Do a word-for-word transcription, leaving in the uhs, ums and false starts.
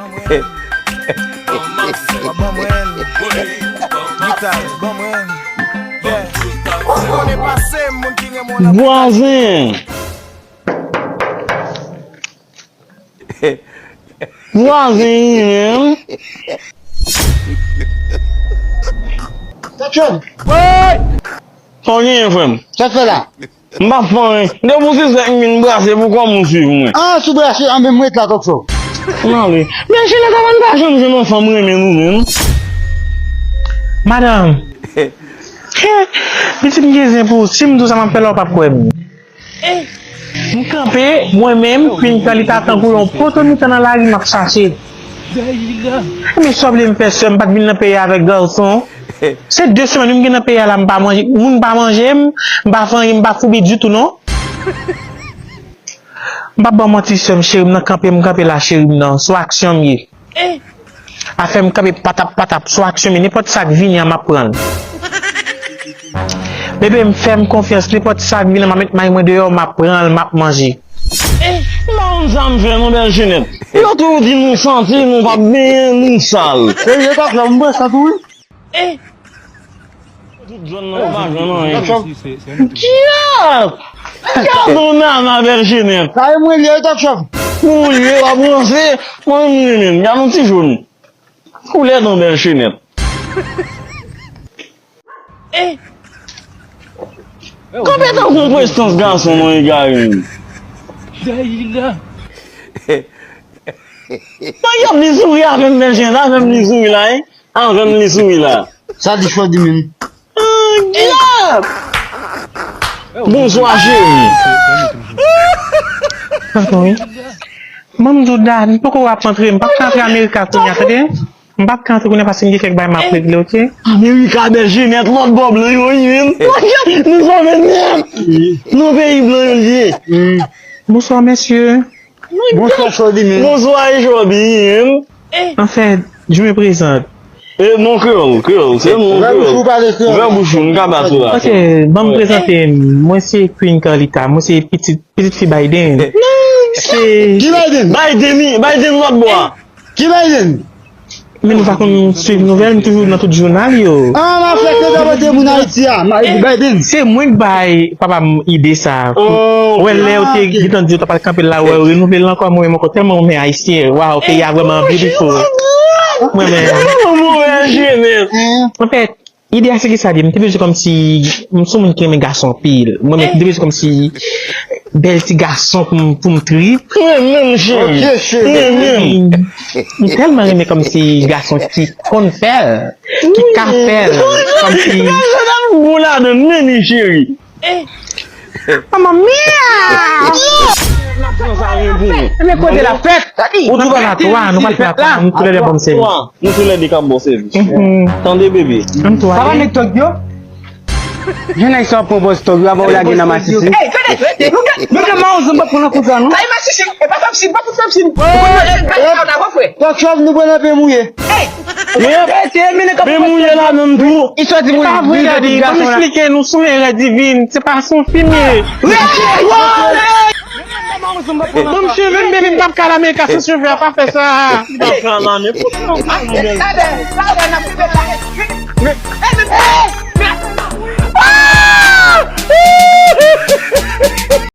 Ban mwen. Gita, ban mwen. Yeah. Ou konnen pase m, moun ki renmen w nan Vwazen. Vwazen, wi, menm. Tèt chòv. Woy! Sa w genyen, frè m? Sa k fè la? M p ap fè anyen. Depi w se sèk m vin brase pou kòm ou swiv mwen. Ah, sou brase, ah, men m ret la, Tòk Chòv. M ale. Men Jenèt, avan n pa janm jwenn yon fanm renmen nou menm. Madanm. Pitit m gen zen pou ou. Si m di w sa m ap fè la, w p ap kwè m. M kanpe, mwen menm, Queen Carlita tankou yon poto mitan nan lari m ap chache. Men sa w vle m fè, sè m pa t vin nan peyi a avèk gason. Se de semèn wi m gen nan peyi a la, m pa manje, moun pa manje m, m pa fè anyen, m pa foubi ditou non. M p ap ba w manti sè m, cheri m nan kanpe, m kanpe la cheri m nan, sou aksyon m ye. Afè m kanpe patap patap sou aksyon, men nenpòt sa k vini an m ap pran l. Bebe m fè m konfyans, nenpòt sa k vini an m ap met may mwen deyò, m ap pran l, m ap manje. M pa konn sa m fè non bèl Jenèt. Lòt ou di nou santi nou p ap benyen, nou sal. Serye Tòk Chòv, m pran sa tou wi. Tout zòn nan yo pa jwenn anyen. Dyab! Gade yon nana bèl Jenèt. Sa e mwen li ye wi Tòk Chòv. Pou ou li ye, w ap ranse, mwen m renmen l. Gade yon ti jòn. Koulè dan bèl Jenèt. Kanpe tankou yon prestans gason non egare menm. Mwen y ap li souri avè m bèl Jenèt, avè m li souri la wi. Avè m li souri la. Sa di Chòdi menm. Angyè! Bonswa cheri. Tonton wi. Ban m di w Dani poko ap antre, m p ap ka antre Amerika kounye a tande. M p ap ka antre kounye a paske m gen kèk bagay m ap regle, oke? Amerika bèl Jenèt lòt bò blan yo wi menm. Nou sove nèt. Nan peyi blan yo l ye. Bonswa mesye. Bonswa Chòdi menm. Bonswa e Chòdi menm. Anfèt, je me présente. E non kreyòl, kreyòl, se non kreyòl. Ouvè bouch ou pale kreyòl. Ouvè bouch ou, m ka bat ou la. Ok, ban m prezante m. Mwen se Queen Carlita, mwen se pitit, pitit fi Biden. Se Ki Biden? Biden, Biden lòt bò a. Ki Biden? Men nou pa konn swiv nouvèl, m toujou nan tout jounal yo. Ah, m ap fè kanta pote moun Ayiti a. Biden. Se mwen k bay papa m ide sa. Wè lè yo te gentan di yo t ap al kanpe la, wè yo renouvle l ankò, mwen menm ankò tèlman mwen renmen Ayisyen. Waw, peyi a vrèman beautiful. Mwen menm. Anfèt, ide a se kisa di, m te bezwen kòmsi, m se yon moun ki renmen gason anpil. Mwen menm, m te bezwen kòmsi bèl ti gason pou m, pou m trip. Mwen menm cheri. Mwen menm. M tèlman renmen kòmsi gason ki konn fè l, ki ka fè l, kòmsi. Bon ladan, men li cheri. Mamma mia! N ap pran sa ren pou ou. Men kote l ap fèt? Ou tou pral fè la twa, nou pral fè la twa, nou toulède ap ban m sèvis. Nou toulède k ap ba w sèvis. Tande bebe. Sa pa nèg tòg yo? Jèn ayisyen ap pran pòz tòg yo, avan yo lage nan masisi. Ey, tande, tande, nou gen, nou gen mawozo m p ap pran nan kou sa non. Sa e masisi, e pa fè m sin, pa pou fè m sin. Ou konn mache, gade sa w ta fè frè. Tòk Chòv nou pran nan pen mouye. Ey! Men mouye la menm tou. Istwa di moun. E pa vre, gade, ban m eksplike nou sou erè divin, se pa sou fim ye. Ban m cheve m bebe, m p ap ka al Amerika san cheve a, pa fè sa. M p ap ka al nenpòt la.